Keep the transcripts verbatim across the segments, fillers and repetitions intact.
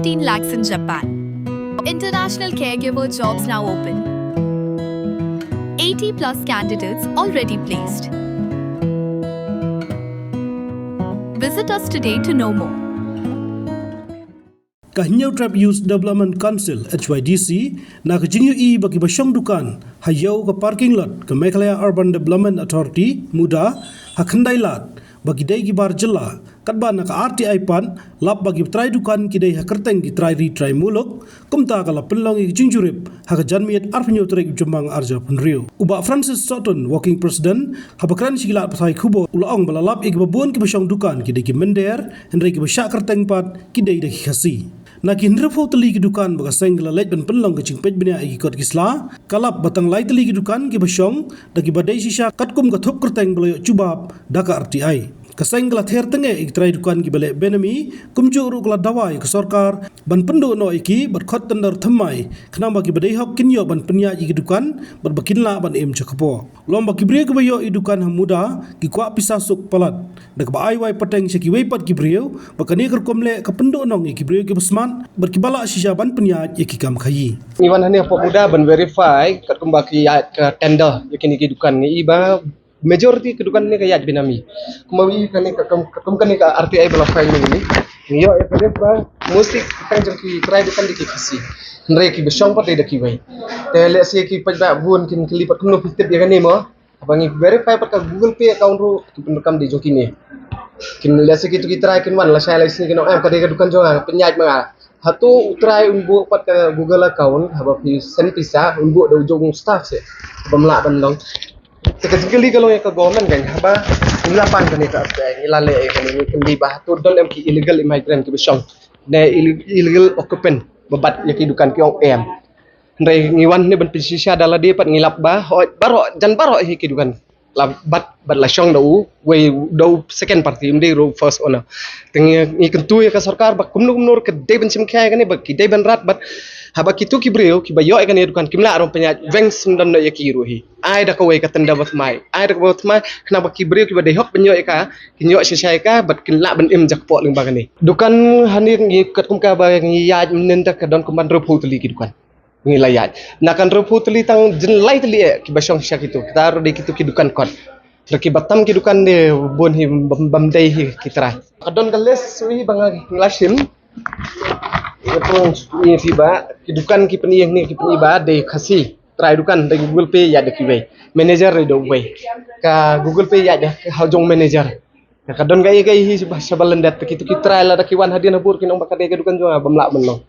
fifteen lakhs in Japan. International caregiver jobs now open. eighty plus candidates already placed. Visit us today to know more. Ka Hynñiewtrep Youth Development Council, H Y D C, na ka jingïohi ba kiba shong dukan ha ïew ka parking lot ka Meghalaya Urban Development Authority, MUDA, ha Khyndailad, ba ki dei ki bar jylla, katba na ka R T I pat lap ba ki trai dukan ki dei ha kyrteng ki trai ri trai muluk. Kumta ka la pynlong ïa ka jingjurip ha ka janmiet arphew tarik u Jymmang arhajar arphew hynriew. U Bah Francis Sawtun, Working President, haba kren sha ki lad pathai khubor, u la ong ba la lap ïa kiba bun kiba shong dukan ki dei ki mynder, hynrei kiba shah kyrteng pat ki dei da ki Khasi. Na ki hynriewphew tylli ki dukan ba ka seng ka la leit ban pynlong ka jingpeit bniah ïa ki kot ki sla, ka lap ba tang lai tylli ki dukan kiba shong da kiba dei shisha katkum ka thup kyrteng ba la ïoh jubab da ka R T I. Ka seng ka la ther tang ïa ki trai dukan kiba leh benami, kumjuh ruh ka la dawa ïa ka sorkar ban pynduh noh ïa ki bad khot tender thymmai, khnang ba kiba dei hok kin ïoh ban pynïaid ïa ki dukan bad ba kin lah ban im sha kpoh. Long ba ki briew kiba ïoh ïa dukan ha MUDA ki kwah pisa suk palat, da kaba ai wai pateng sha kiwei pat ki briew ba kane ka rukom leh ka pynduhnong ïa ki briew kiba smat bad kiba lah shisha ban pynïaid ïa ki kam khaïi. Ngi wan hangne hapoh MUDA ban verify katkum ba ki ïaid ka tender ïa kine ki dukan, ngi i ba majority ki dukan ne ka ïaid benami. Kumba wi kane ka kam, kum kane ka R T I ba la file mynne, ngi ïoh ïa ka list ba mostly ki tang jong ki trai dukan dei ki Khasi, hynrei kiba shong pat dei da kiwei. Te lehse ki paidbah bun kin kylli pat kumno phi tip ïa kane mo. Haba ngi verify pat ka Google Pay account ruh ki pyndonkam dei jong kine. Kin lehse kitu ki trai kin wan lashai lashisngi kin ong em ka dei ka dukan jong nga, pynïaid ma nga. Hato u trai un buh pat ka Google account haba phi send pisa, un buh da u jong u staff seh? Bym lah ban long. Te ka jingkylli ka long ïa ka government kan, haba ngi la pan kane ka R T I, ngi la leh ïa kane, ngi kylli ba hato don em ki illegal immigrant kiba shong ne ill-, illegal occupant ba bat ïa ki dukan, ki ong em. Hynrei ngi wan hangne ban pynshisha da lade pat ngi lap ba hooid baroh, jan baroh hi ki dukan la bat, bad la shong da uwei, da u second party, ym dei ruh first owner. Te ngi, ngi kyntu ïa ka sorkar ba kumno kumno ruh ka dei ban shim khia ïa kane, ba ki dei ban rat, bad haba kitu ki briew kiba ïoh ïa kane dukan kim lah ruh pynïaid, weng sngewdon noh ïa ki ruh hi. Ai da kawei ka tender ba thymmai, ai da kawei ba thymmai, khnang ba ki briew kiba dei hok ban ïoh ïa ka kin ïoh shisha ïa ka bad kin lah ban im jakpoh lyngba kane. Dukan hangne ngi katkum kaba ngi ïaid mynnin te ka don kumba hynriewphew tylli ki dukan. Ngi la ïaid. Na ka hynriewphew tylli tang jin lai tylli eh kiba shong sha kitu. Kita ruh dei kitu ki dukan kot. Te kiba tam ki dukan dei bun hi bym, bym dei hi ki trai. Ka don ka list hi ba nga la shim. Ïa pun ïa phi ba ki dukan ki pyni hangne, ki pyni ba dei Khasi. Trai dukan dei Google Pay ïaid da kiwei. Manager dei da uwei. Ka Google Pay ïaid da ha u jong manager. Ka don kaei kaei hi shaba, shaba lyndet, te kitu ki trai lada ki wan hadien habud kin ong ba ka dei ka dukan jong nga, bym lah ban long.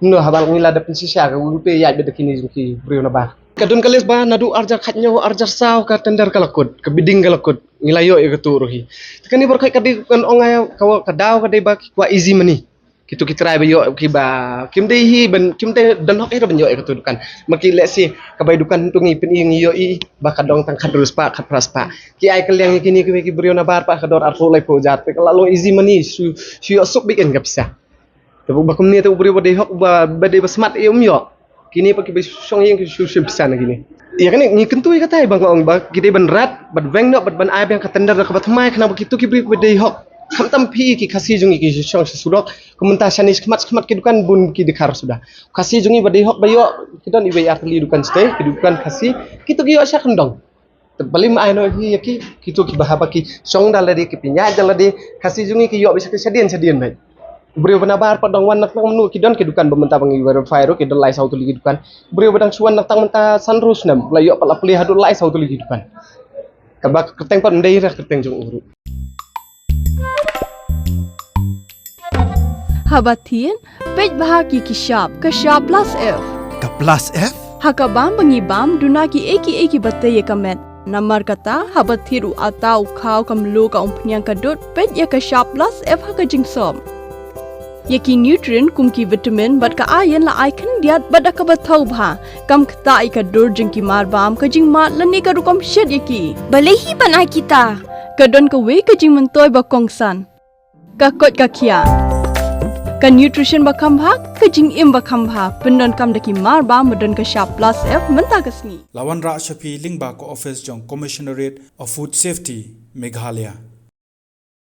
Kumno haba ngi la dep pynshisha ka Google Pay ïaid beit da kine jong ki briew nabar. Ka don ka list ba naduh arhajar khathynñiew, arhajar saw ka tender ka la kut, ka bidding ka la kut. Ngi la ïoh ïa katu ruh hi. Te kane baroh ka dei, kan ong ïa ka, ka daw ka dei ba ki kwah easy money. Kitu ki trai ba ïoh kiba kim dei hi ban, kim dei don hok hi ruh ban ïoh ïa katu dukan. Ma ki lehse ka bai dukan tu ngi pyni ngi ïohi ba ka dong tang khathynriew spah, khatphra spah. Ki ai kylliang ïa kine kiwei ki briew nabar pat ka dor arphew laiphew hajar. Te ka la long easy money, shu, shu ïoh suk beit ka pisa. Te ba kumne te u briew ba dei hok, ba, ba dei ba smat ïa um ïoh. Kine pat kiba shong ïing ki shu shim pisa na kine. Ïa kane ngi kyntu ïa katai ba nga ong ba ki dei ban rat, ban weng noh, ban, ban ai biang ka tender da kaba thymmai khnang ba kitu ki briew kiba dei hok. Khamtam phi ki Khasi jong ngi ki shong sha surok. Kum mynta shane shakhmat shakhmat ki dukan bun ki dkhar suda. Khasi jong ngi ba dei hok ba ïoh ki don iwei ar tylli dukan shatei, ki dukan Khasi, kitu ki ïoh sha kyndong. Te balei ym ai noh hi ïa ki, kitu kiba haba ki shong da lade, ki pynïaid da lade, Khasi jong ngi ki ïoh beit sha ki shadien shadien beit. U briew ba nabar pat dang wan nangtang mynno, ki don ki dukan ba mynta ba ngi verify ruh ki don lai saw tylli ki dukan. U briew ba dang shu wan nangtang mynta san hynriew snem la ïoh pat la plie haduh lai saw tylli ki dukan. Kaba kyrteng pat ym dei re kyrteng jong u ruh. Haba thied, peit bha ki ki shap, ka shap plus F. Ka plus F? Ha ka bam ba ngi bam, duna kiei kiei kiba tei ïa ka met. Namar kata, haba thied u atta, u khaw, ka mluh, ka umphniang, ka dud, peit ïa ka shap plus F ha ka jingsop. Ïa ki nutrient kum ki vitamin bad ka iron la ai khyndiat bad da kaba thaw bha. Kam ktah ïa ka dur jong ki mar bam, ka jingmad lane ka rukom shet ïa ki. Balei hi ban ai kita? Ka don kawei ka jingmyntoi ba kongsan. Ka koit ka khiah. Ka nutrition ba kham bha, ka jingim ba kham bha. Pyndonkam da ki mar bam ba don ka shap plus F mynta ka sngi. La wanrah sha phi lyngba ka office jong Commissionerate of Food Safety, Meghalaya.